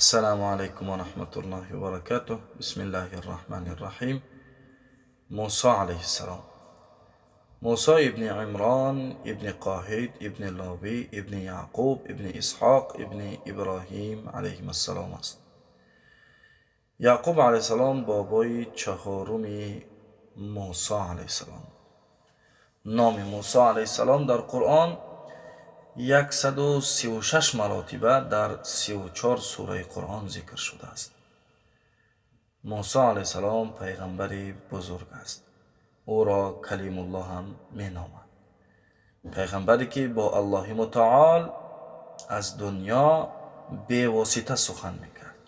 Ассалому алайкум ва раҳматуллоҳи ва баракатуҳ. Бисмиллаҳир раҳманир раҳим. Мусо алайҳиссалом. Мусо ибни Имрон, ибни Қоҳид, ибни Ловӣ, ибни Яъқуб, ибни Исҳоқ, ибни Иброҳим алайҳимассалом аст. Яъқуб алайҳиссалом бобои чаҳоруми Мусо алайҳиссалом. Номи Мусо алайҳиссалом дар Қуръон 136 маротиба дар 34 сураи Қуръон зикр шудааст. Мусо алайҳиссалом пайғамбари бузург аст. Ӯро Калимуллоҳ ҳам меноманд. Пайғамбаре ки бо Аллоҳи мутаол аз дунё бевосита сухан мекард.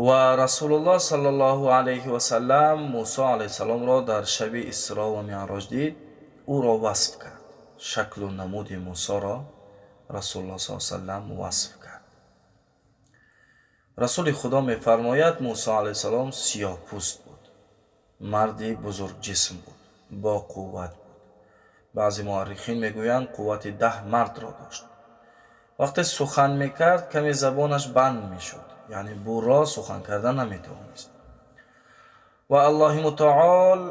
Ва Расулуллоҳ саллаллоҳу алайҳи васаллам Мусо алайҳиссаломро дар шаби Исро ва Меъроҷ дид, ӯро васф кард. Шаклу намуди Мусоро Расулуллоҳ саллаллоҳу алайҳи васаллам васф кард. Расули Худо мефармояд, Мусо алайҳиссалом сиёҳпӯст буд, марди бузургҷисм буд, бо қувват буд. Баъзе муаррихин мегӯянд, қуввати 10 мардро дошт. Вақте сухан мекард, каме забонаш банд мешуд, яъне бурро сухан карда наметавонист. Ва Аллоҳи мутаол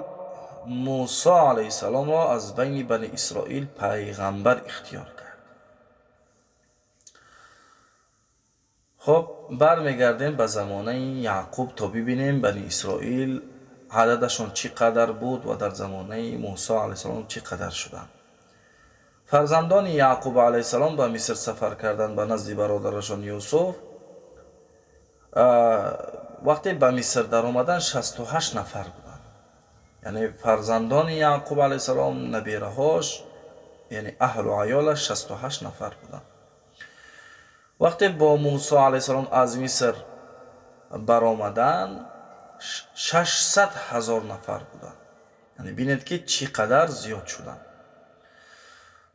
Мусо алайҳиссаломро аз байни Бани Исроил пайғамбар ихтиёр кард. Хоб, бармегардем ба замонаи Яъқуб то бибинем Бани Исроил ададашон чӣ қадар буд ва дар замонаи Мусо алайҳиссалом чӣ қадар шуданд. Фарзандони Яъқуб алайҳиссалом ба Миср сафар карданд ба назди бародарашон Юсуф. Вақте ба Миср даромаданд, 68 нафар буданд. Яъне фарзандони Яъқуб алайҳиссалом, набираҳош, яъне аҳлу аёлаш 68 нафар буданд. Вақте бо Мусо алайҳиссалом аз Миср баромаданд, 600 ҳазор нафар буданд. Яъне бинед ки чӣ қадар зиёд шуданд.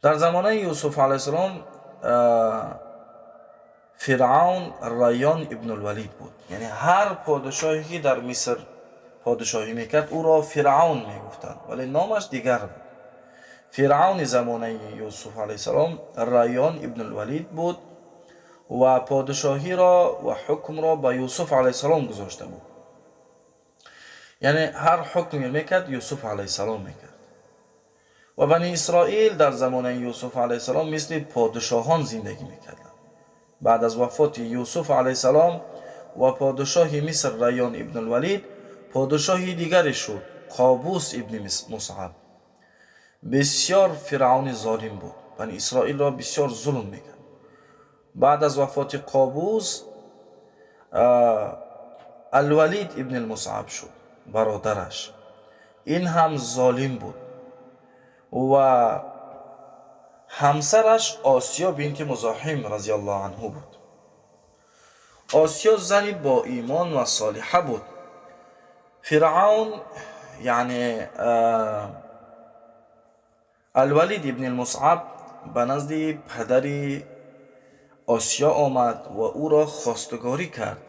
Дар замонаи Юсуф алайҳиссалом Фиръавн Райён ибнулвалид буд. Яъне ҳар подшоҳе ки дар Миср подшоҳӣ мекард, ӯро Фиръавн мегуфтанд, вале номаш дигар буд. Фиръавни замонаи Юсуф алайҳиссалом Райён ибнулвалид буд ва подшоҳиро ва ҳукмро ба Юсуф алайҳиссалом гузошта буд. Яъне ҳар ҳукме мекард, Юсуф алайҳиссалом мекард. Ва Бани Исроил дар замонаи Юсуф алайҳиссалом мисли подшоҳон зиндагӣ мекарданд. Баъд аз вафоти Юсуф алайҳиссалом ва подшоҳи Миср Райён ибнулвалид, подшоҳи дигаре шуд, Қобус ибни Мусъаб. Бисёр фиръавни золим буд. Бани Исроилро бисёр зулм мекард. Баъд аз вафоти Қобус Алвалид ибни Мусъаб шуд, бародараш. Ин ҳам золим буд ва ҳамсараш Осиё бинти Музоҳим разияллоҳу анҳу буд. Осиё зани боимон ва солиҳа буд. Фиръавн, яъне Алвалид ибни Мусъаб, ба назди падари Осиё омад ва ӯро хостгорӣ кард.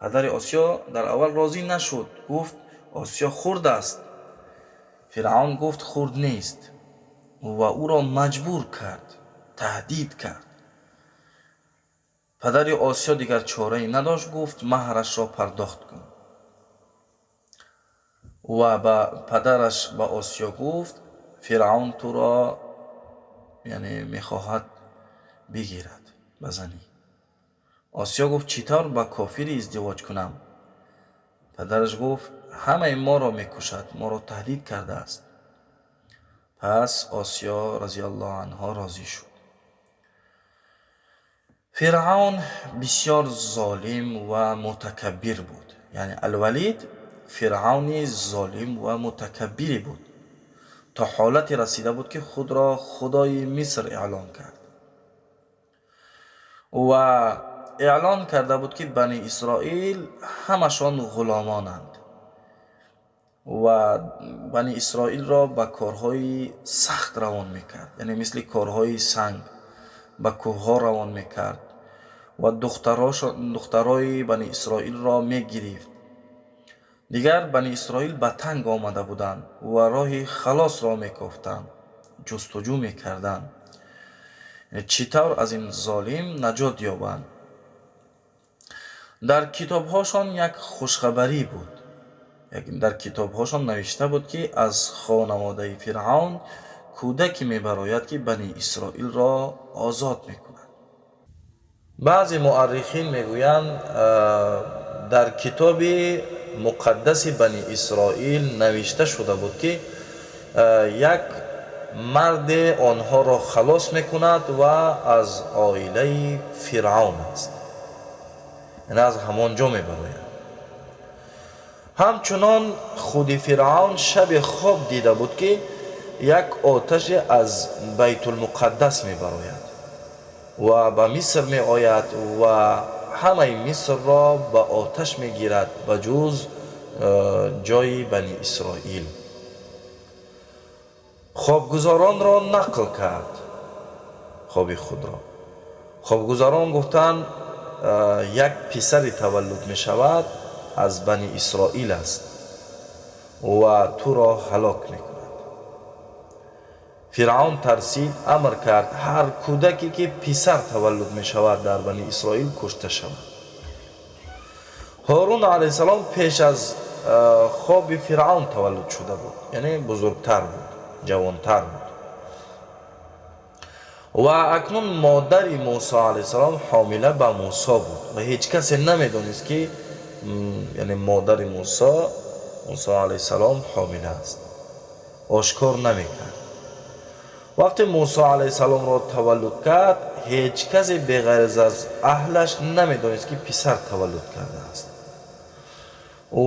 Падари Осиё дар аввал розӣ нашуд, гуфт Осиё хурд аст. Фиръавн гуфт хурд нест ва ӯро маҷбур кард, таҳдид кард. Падари Осиё дигар чорае надошт, гуфт маҳрашро пардохт кун. Ва ба падараш ба Осиё гуфт Фиръавн туро яъне мехоҳад бигирад ба занӣ. Осиё гуфт чӣ тавр ба кофире издивоҷ кунам? Падараш гуфт ҳамаи моро мекушад, моро таҳдид кардааст. Пас Осиё разияллоҳу анҳо розӣ шуд. Фиръавн бисёр золим ва мутакаббир буд. Яъне Алвалид фиръавни золим ва мутакаббире буд. То ҳолате расида буд ки худро худои Миср эълон кард ва эълон карда буд ки Бани Исроил ҳамашон ғуломонанд ва Бани Исроилро ба корҳои сахт равон мекард, яъне мисли корҳои санг ба кӯҳҳо равон мекард ва духтарои Бани Исроилро мегирифт. Дигар Бани Исроил ба танг омада буданд ва роҳи халосро мекофтанд, ҷустуҷӯ мекарданд. Чӣ тавр аз ин золим наҷот ёбанд? Дар китобҳошон як хушхабарӣ буд. Дар китобҳошон навишта буд, ки аз хонаводаи Фиръавн кӯдаке мебарояд, ки Бани Исроилро озод мекунад. Баъзе муаррихин мегӯянд, дар китоби муқаддаси Бани Исроил навишта шуда буд, ки як марде онҳоро халос мекунад ва аз оилаи Фиръавн аст, яъне аз ҳамон ҷо мебарояд. Ҳамчунон худи Фиръавн шаби хоб дида буд, ки як оташе аз Байтулмуқаддас мебарояд ва ба Миср меояд ва ҳамаи Мисрро ба оташ мегирад, ба ҷуз ҷои Бани Исроил. Хобгузоронро нақл кард хоби худро. Хобгузорон гуфтанд, як писаре таваллуд мешавад, аз Бани Исроил аст ва туро ҳалок мекунад. Фиръавн тарсид, амр кард ҳар кӯдаке ки писар таваллуд мешавад дар Бани Исроил кушта шавад. Ҳорун алайҳиссалом пеш аз хоби Фиръавн таваллуд шуда буд, яъне бузургтар буд, ҷавонтар буд. Ва акнун модари Мусо алайҳиссалом ҳомила ба Мусо буд ва ҳеҷ касе намедонист, ки яъне модари Мусо алайҳиссалом ҳомила аст. Ошкор намекард. Вақте Мусо алайҳиссаломро таваллуд кард, ҳеҷ касе беғайр аз аҳлаш намедонист, ки писар таваллуд кардааст.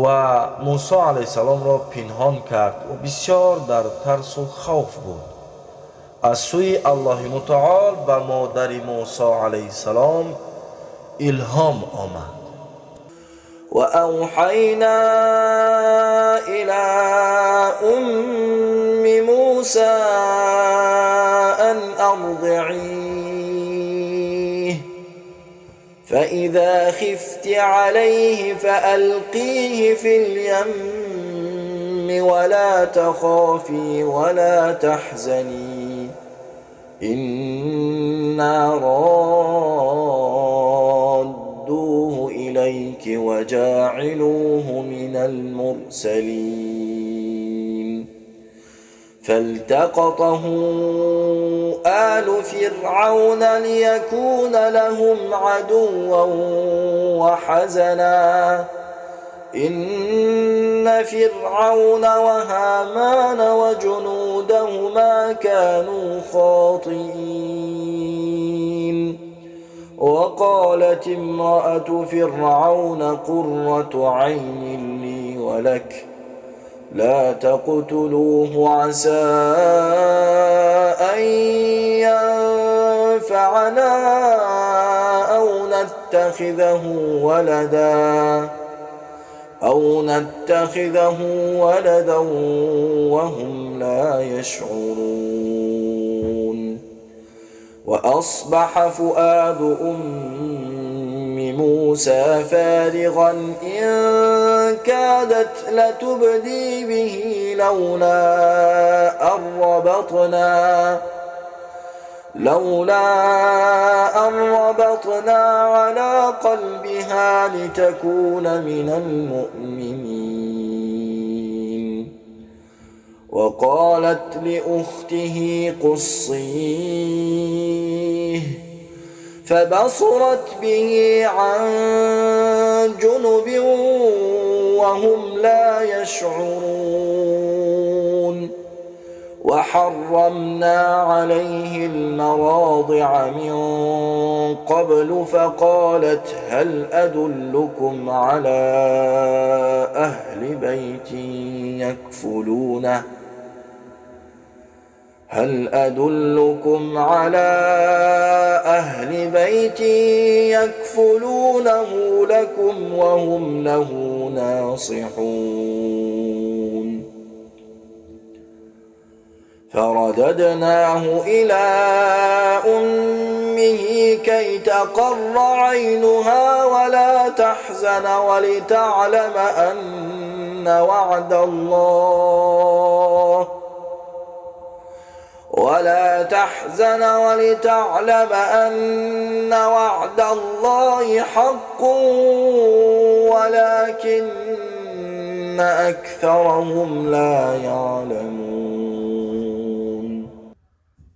Ва Мусо алайҳиссаломро пинҳон кард ва бисёр дар тарсу хавф буд. Аз сӯи Аллоҳи мутаол ба модари Мусо алайҳиссалом илҳом омад. وأوحينا إلى أم موسى أن أرضعيه فإذا خفت عليه فألقيه في اليم ولا تخافي ولا تحزني إنا رادوه إليك وجاعلوه من المرسلين. فالتقطه آل فرعون ليكون لهم عدوا وحزنا إن فرعون وهامان وجنودهما كانوا خاطئين. وقالت امرأة فرعون قرة عين لي ولك لا تقتلوه عسى أن ينفعنا أو نتخذه ولدا وهم لا يشعرون. وأصبح فؤاد أم موسى فارغا إن كادت لتبدي به لولا أن ربطنا على قلبها لتكون من المؤمنين. وقالت لأخته قصيه فبصرت به عن جنب وهم لا يشعرون. وحرمنا عليه المراضع من قبل فقالت هل أدلكم على أهل بيت يكفلونه هل أدلكم على أهل بيت يكفلونه لكم وهم له ناصحون. فرددناه إلى أمه كي تقر عينها ولا تحزن ولتعلم ولا تحزن ولتعلم أن وعد الله حق ولكن أكثرهم لا يعلمون.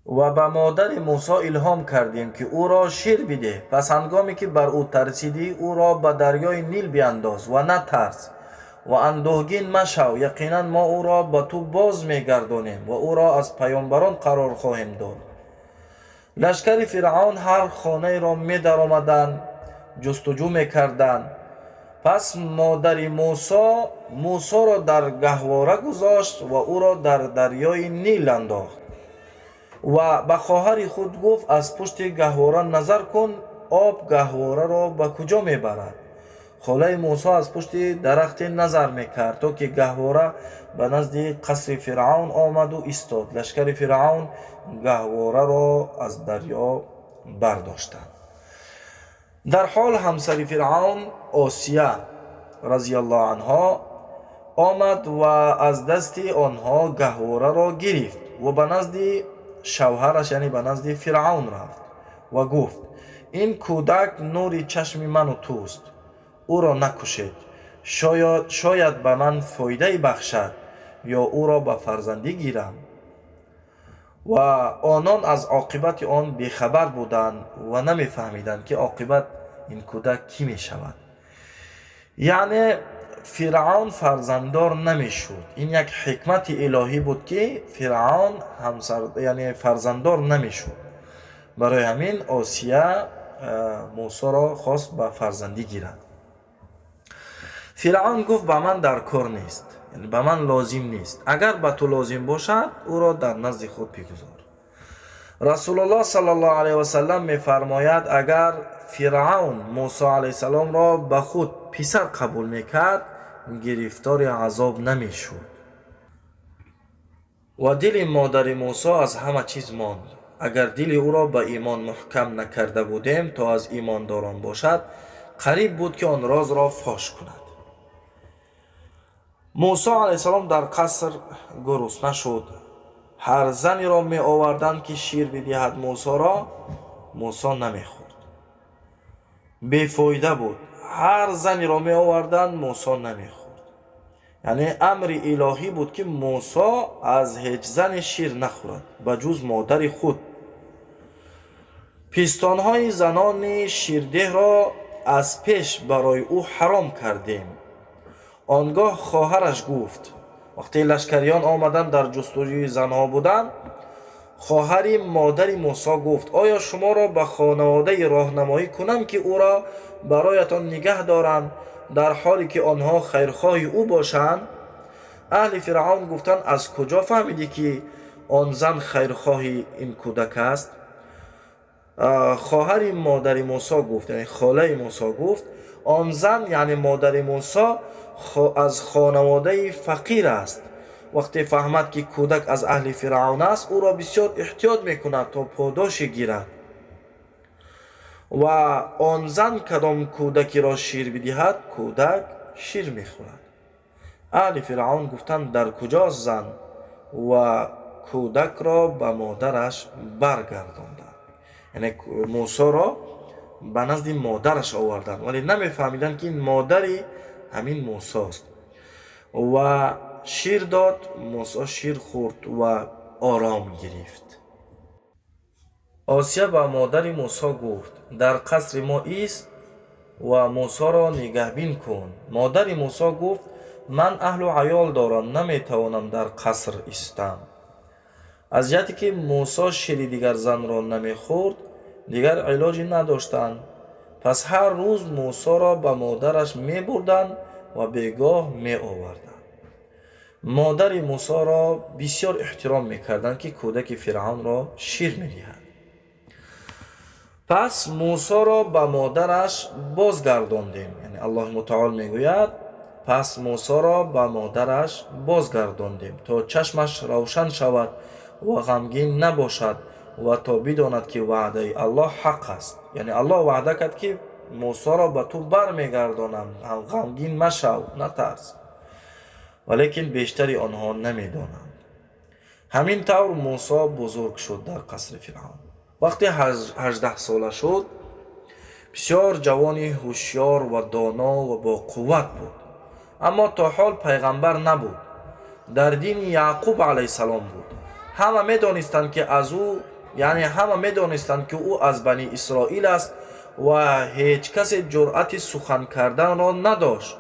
و به مادر موسی الهام کردیم که او را شیر بده، پس هنگامی که بر او ترسیدی او را به دریای نیل بیانداز و نترس و اندوهگین مشو، یقینا ما او را به تو باز میگردانیم و او را از پیامبران قرار خواهیم داد. لشکر فرعون هر خانه را میدرآمدند، جستجو میکردند. پس مادر موسی موسی را در گهواره گذاشت و او را در دریای نیل انداخت و به خواهر خود گفت از پشت گهواره نظر کن، آب گهواره را به کجا میبرد. خاله موسی از پشت درخت نظر میکرد تا که گهواره به نزد قصر فرعون آمد و ایستاد. لشکر فرعون گهواره را از دریا برداشتند. در حال همسر فرعون آسیه رضی الله عنها آمد و از دست آنها گهواره را گرفت و به نزد شوهرش، یعنی به نزد فرعون رفت و گفت این کودک نور چشم من و توست، او را نکشید، شاید به من فایده بخشد یا او را به فرزندی گیرم. و آنان از عاقبت آن بیخبر بودند و نمیفهمیدند که عاقبت این کودک کی می شود. یعنی فرعون فرزنددار نمیشد. این یک حکمت الهی بود که فرعون همسر، یعنی فرزنددار نمیشد. برای همین آسیه موسی را خواست به فرزندی گیرد. فرعون گفت به من در کار نیست، یعنی به من لازم نیست، اگر به تو لازم باشد او را در نزد خود بگذار. رسول الله صلی الله علیه و سلم میفرماید اگر فرعون موسی علیه السلام را به خود پسر قبول میکرد گرفتار عذاب نمیشد. و دل مادر موسی از همه چیز ماند. اگر دل او را به ایمان محکم نکرده بودیم تا از ایمانداران باشد، قریب بود که آن راز را فاش کند. موسی علیه السلام در قصر گرسنه شد. هر زنی را می آوردند که شیر بدهد موسی را، موسی نمی خورد. بیفایده بود. هر زنی را می آوردند موسی نمی خورد. یعنی امر الهی بود که موسی از هیچ زن شیر نخورد بجز مادر خود. پستانهای زنان شیرده را از پیش برای او حرام کردیم. آنگاه خواهرش گفت، وقتی لشکریان آمدند در جستجوی زنها بودند، خواهر مادر موسی گفت آیا شما را به خانواده راهنمایی کنم که او را برایتان نگه دارند در حالی که آنها خیرخواه او باشند؟ اهل فرعون گفتند از کجا فهمیدی که آن زن خیرخواه این کودک است؟ خواهر مادر موسی گفت، یعنی خاله موسی گفت آن زن یعنی مادر موسی از خانواده فقیر است. وقتی فهمد که کودک از اهل فرعون است او را بسیار احتیاط میکند تا پاداش گیرد. و آن زن کدام کودکی را شیر بدهد کودک شیر میخورد. اهل فرعون گفتند در کجاست زن؟ و کودک را به مادرش برگرداندند. یعنی موسی را به نزد مادرش آوردند، ولی نمیفهمیدند که این مادری همین موسی است. و شیر داد، موسی شیر خورد و آرام گرفت. آسیه به مادر موسی گفت در قصر ما ایست و موسی را نگهبین کن. مادر موسی گفت من اهل و عیال دارم، نمیتوانم در قصر ایستم. از جهتی که موسی شیر دیگر زن را نمیخورد دیگر علاجی نداشتند. پس هر روز موسی را به مادرش میبردند و بیگاه میآوردند. مادر موسی را بسیار احترام میکردند که کودک فرعون را شیر میدهد. پس موسی را به مادرش بازگرداندیم. یعنی الله متعال میگوید پس موسی را به مادرش بازگرداندیم تا چشمش روشن شود و غمگین نباشد و تا بداند که وعده الله حق است. یعنی الله وعده کرد که موسی را به تو برمیگردانم، غمگین مشو، نترس. ولیکن بیشتری آنها نمیدانند. Ҳамин тавр Мусо бузург шуд дар қасри Фиръавн. Вақте 18 сола шуд, бисёр ҷавони ҳушёр ва доно ва бо қувват буд, аммо то ҳол пайғамбар набуд. Дар дини Яъқуб алайҳиссалом буд. Ҳама медонистанд, ки аз ӯ, яъне ҳама медонистанд, ки ӯ аз Бани Исроил аст ва ҳеҷ касе ҷуръати сухан карданро надошт.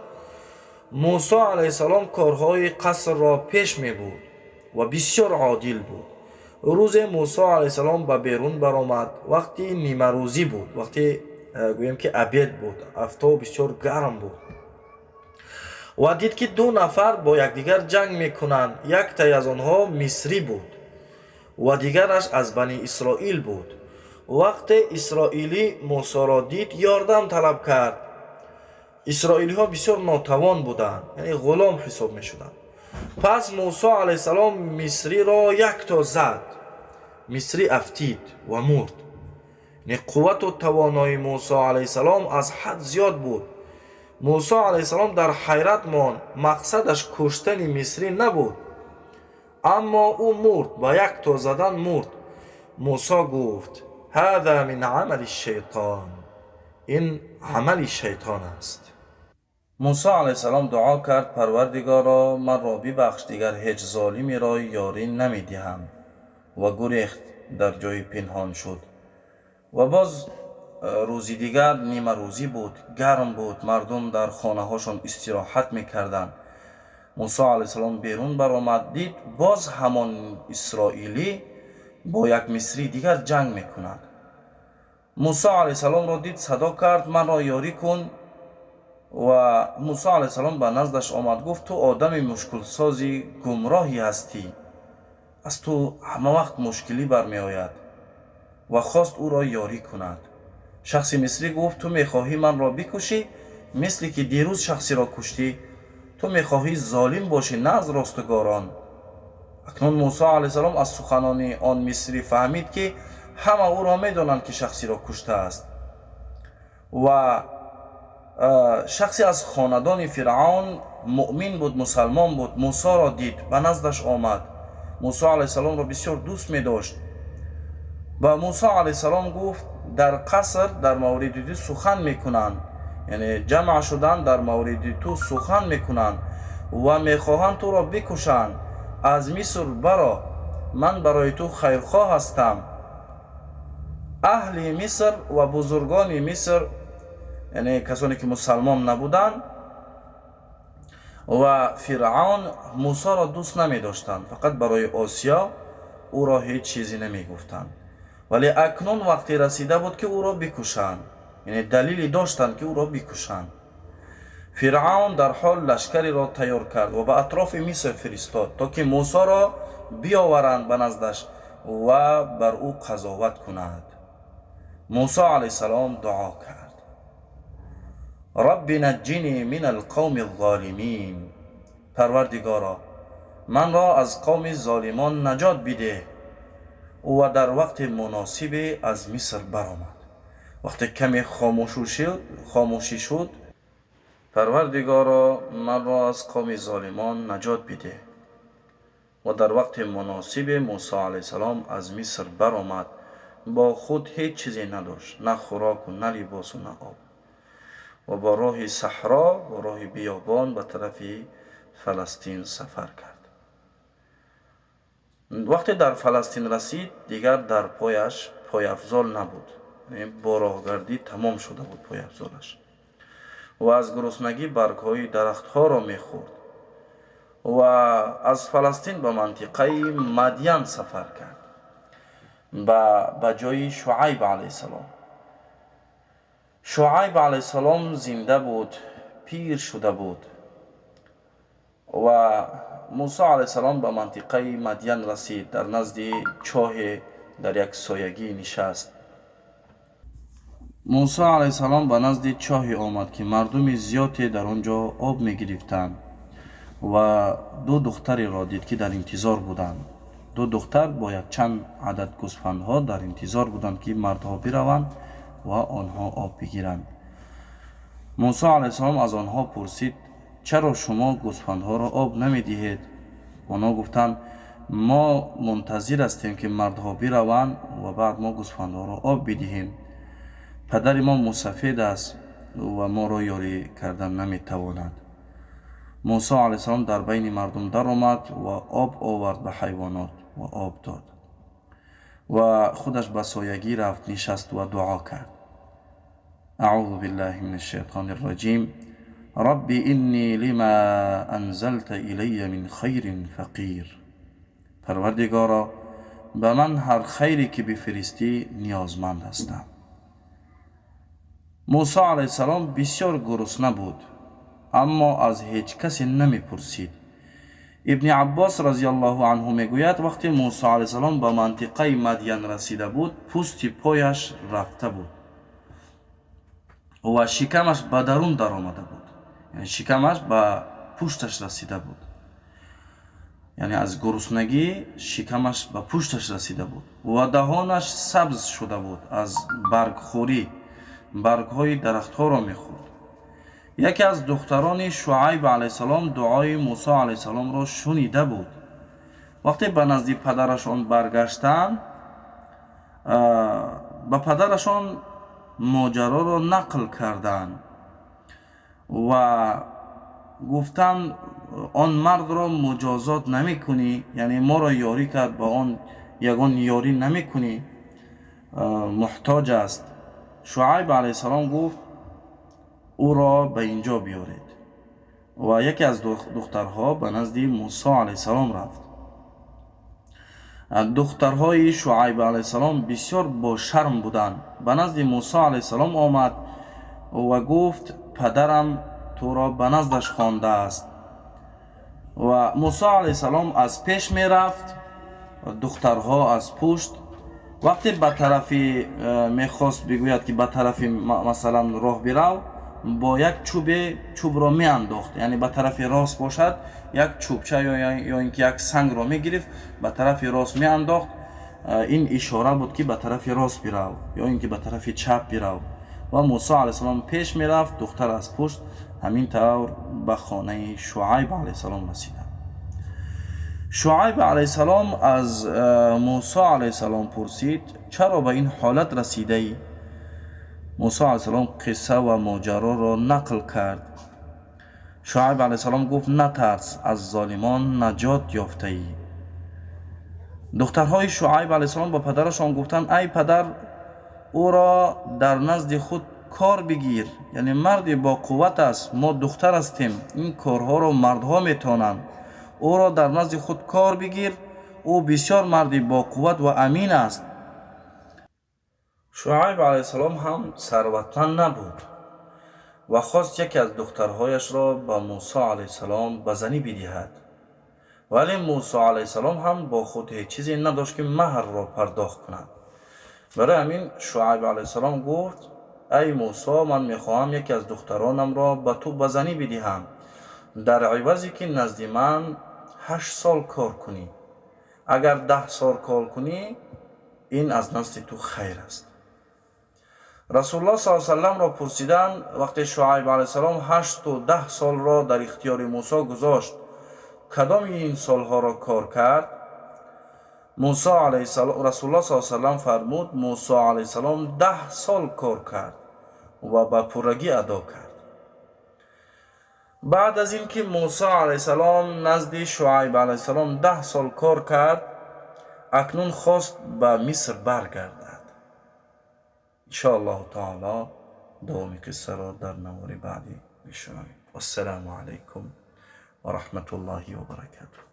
Мусо алайҳиссалом корҳои қасрро пеш мебурд ва бисёр одил буд. Рӯзе Мусо алайҳиссалом ба берун баромад. Вақти нимарӯзӣ буд, вақте гӯем ки обед буд, афтоб бисёр гарм буд ва дид, ки ду нафар бо якдигар ҷанг мекунанд. Яктае аз онҳо мисрӣ буд ва дигараш аз Бани Исроил буд. Вақте исроилӣ Мусоро дид, ёрдам талаб кард. Исроилиҳо бисёр нотавон буданд, яъне ғулом ҳисоб мешуданд. Пас Мусо алайҳиссалом мисриро якто зад. Мисрӣ афтид ва мурд. Яъне қуввату тавонои Мусо алайҳиссалом аз ҳад зиёд буд. Мусо алайҳиссалом дар ҳайрат монд. Мақсадаш куштани мисрӣ набуд, аммо ӯ мурд, ба якто задан мурд. Мусо гуфт: «Ҳаза мин амали шайтон», ин амали шайтон аст. Мусо алайҳиссалом дуо кард: «Парвардигоро, манро бибахш, дигар ҳеҷ золимеро ёрӣ намедиҳам». Ва гурехт, дар ҷои пинҳон шуд. Ва боз рӯзи дигар нимарӯзӣ буд, гарм буд, мардум дар хонаҳошон истироҳат мекарданд. Мусо алайҳиссалом берун баромад, дид, боз ҳамон исроилӣ бо як мисрии дигар ҷанг мекунад. Мусо алайҳиссаломро дид, садо кард: «Манро ёрӣ кун». Ва Мусо алайҳиссалом ба наздаш омад, гуфт: «Ту одами мушкилсози гумроҳӣ ҳастӣ, аз ту ҳама вақт мушкилӣ бармеояд». Ва хост ӯро ёрӣ кунад. Шахси мисрӣ гуфт: «Ту мехоҳӣ манро бикушӣ, мисле ки дирӯз шахсеро куштӣ. Ту мехоҳӣ золим бошӣ, на аз ростугорон». Акнун Мусо алайҳиссалом аз суханони он мисрӣ фаҳмид, ки ҳама ӯро медонанд, ки шахсеро куштааст ва шахсе аз хонадони Фиръавн муъмин буд, мусалмон буд. Мусоро дид, ба наздаш омад. Мусо алайҳиссаломро бисёр дӯст медошт. Ба Мусо алайҳиссалом гуфт: «Дар қаср дар мавриди ту сухан мекунанд, яъне ҷамъ шуданд, дар мавриди ту сухан мекунанд ва мехоҳанд туро бикушанд. Аз Миср баро, ман барои ту хайрхоҳ ҳастам». Аҳли Миср ва бузургони Миср, яъне касоне ки мусалмон набуданд, ва Фиръавн Мусоро дӯст намедоштанд. Фақат барои Осиё ӯро ҳеҷ чизе намегуфтанд, вале акнун вақте расида буд, ки ӯро бикушанд, яъне далеле доштанд, ки ӯро бикушанд. Фиръавн дар ҳол лашкареро тайёр кард ва ба атрофи Миср фиристод, то ки Мусоро биёваранд ба наздаш ва бар ӯ қазоват кунад. Мусо алайҳиссалом дуо кард: «Рабби наҷҷинӣ мин алқавми золимин», Парвардигоро, манро аз қавми золимон наҷот бидеҳ. Ва дар вақти муносибе аз Миср баромад. Вақте каме хомӯшӣ шуд, Парвардигоро, манро аз қавми золимон наҷот бидеҳ. Ва дар вақти муносибе Мусо алайҳиссалом аз Миср баромад. Бо худ ҳеҷ чизе надошт, на хӯроку, на либосу, на об, ва бо роҳи саҳро, бо роҳи биёбон ба тарафи Фаластин сафар кард. Вақте дар Фаластин расид, дигар дар пояш пойафзол набуд, бо роҳгардӣ тамом шуда буд пойафзолаш, ва аз гуруснагӣ баргҳои дарахтҳоро мехӯрд. Ва аз Фаластин ба мантиқаи Мадян сафар кард, ба ҷои Шуайб алайҳиссалом. Шуайб алайҳиссалом зинда буд, пир шуда буд. Ва Мусо алайҳиссалом ба мантиқаи Мадян расид, дар назди чоҳе дар як соягӣ нишаст. Мусо алайҳиссалом ба назди чоҳе омад, ки мардуми зиёде дар он ҷо об мегирифтанд, ва ду духтареро дид, ки дар интизор буданд. Ду духтар бо якчанд адад гӯсфандҳо дар интизор буданд, ки мардҳо бираванд ва онҳо об бигиранд. Мусо алайҳиссалом аз онҳо пурсид: «Чаро шумо гӯсфандҳоро об намедиҳед?» Онҳо гуфтанд: мо мунтазир ҳастем, ки мардҳо бираванд ва баъд мо гӯсфандҳоро об бидиҳем. Падари мо мусафед аст ва моро ёрӣ кардан наметавонад. Мусо алайҳиссалом дар байни мардум даромад ва об овард ба ҳайвонот ва об дод ва худаш ба соягӣ рафт, нишаст ва дуо кард. Аъузу биллаҳи минаш шайтонир раҷим. Рабби инни лима анзалта илайя мин хайрин фақир. Парвардигоро, ба ман ҳар хайре ки бифиристӣ ниёзманд ҳастам. Мусо алайҳиссалом бисёр гурусна буд, аммо аз ҳеҷ касе намепурсид. Ибни Аббос разияллоҳу анҳу мегӯяд, вақте Мусо алайҳиссалом ба мантиқаи Мадян расида буд, пӯсти пояш рафта буд ва шикамаш ба дарун даромада буд, яъне шикамаш ба пушташ расида буд, яъне аз гуруснагӣ шикамаш ба пушташ расида буд ва даҳонаш сабз шуда буд аз баргхӯрӣ, баргҳои дарахтҳоро мехӯрд. Яке аз духтарони Шуайб алайҳиссалом дуои Мусо алайҳиссаломро шунида буд. Вақте ба назди падарашон баргаштанд, ба падарашон моҷароро нақл карданд ва гуфтанд, он мардро муҷозот намекунӣ, яъне моро ёрӣ кард, ба он ягон ёрӣ намекунӣ, муҳтоҷ аст. Шуайб алайҳиссалом гуфт, ӯро ба инҷо биёред. Ва яке аз духтарҳо ба назди Мусо алайҳиссалом рафт. Духтарҳои Шуайб алайҳиссалом бисёр бо шарм буданд. Ба назди Мусо алайҳиссалом омад ва гуфт, падарам туро ба наздаш хондааст. Ва Мусо алайҳиссалом аз пеш мерафт, духтарҳо аз пушт. Вақте ба тарафи мехост бигӯяд, ки ба тарафи масалан роҳ бирав, бо як чӯбе чӯбро меандохт, яъне ба тарафи рост бошад, як чӯбча ё ин ки як сангро мегирифт, ба тарафи рост меандохт. Ин ишора буд, ки ба тарафи рост бирав ё ин ки ба тарафи чап бирав. Ва Мусо алайҳиссалом пеш мерафт, духтар аз пушт. Ҳамин тавр ба хонаи Шуайб алайҳиссалом расиданд. Шуайб алайҳиссалом аз Мусо алайҳиссалом пурсид, чаро ба ин ҳолат расидаӣ? Мусо алайҳиссалом қисса ва моҷароро нақл кард. Шуайб алайҳиссалом гуфт, натарс, аз золимон наҷот ёфтаӣ. Духтарҳои Шуайб алайҳиссалом ба падарашон гуфтанд, ай падар, ӯро дар назди худ кор бигир, яъне марде бо қувват аст, мо духтар ҳастем, ин корҳоро мардҳо метавонанд. Ӯро дар назди худ кор бигир, ӯ бисёр марди бо қувват ва амин аст. Шуайб алайҳиссалом ҳам сарватманд набуд ва хост яке аз духтарҳояшро ба Мусо алайҳиссалом ба занӣ бидиҳад. Вале Мусо алайҳиссалом ҳам бо худ ҳеҷ чизе надошт, ки маҳрро пардохт кунад. Барои ҳамин Шуайб алайҳиссалом гуфт, ай Мусо, ман мехоҳам яке аз духтаронамро ба ту ба занӣ бидиҳам, дар ивазе ки назди ман 8 сол кор кунӣ. Агар 10 сол кор кунӣ, ин аз назди ту хайр аст. Расулуллоҳ саллаллоҳу алайҳи васалламро пурсиданд, вақте Шуайб алайҳиссалом 8 то 10 солро дар ихтиёри Мусо гузошт, кадоми ин солҳоро кор кард? Мусо алайҳиссалом, Расулуллоҳ саллаллоҳу алайҳи васаллам фармуд, Мусо алайҳиссалом 10 сол кор кард ва ба пуррагӣ адо кард. Баъд аз ин ки Мусо алайҳиссалом назди Шуайб алайҳиссалом 10 сол кор кард, акнун хост ба Миср баргардад. Иншоаллоҳу таоло давоми қиссаро дар навори баъдӣ мешунавем. Вассалому алайкум ва раҳматуллоҳи ва баракатуҳ.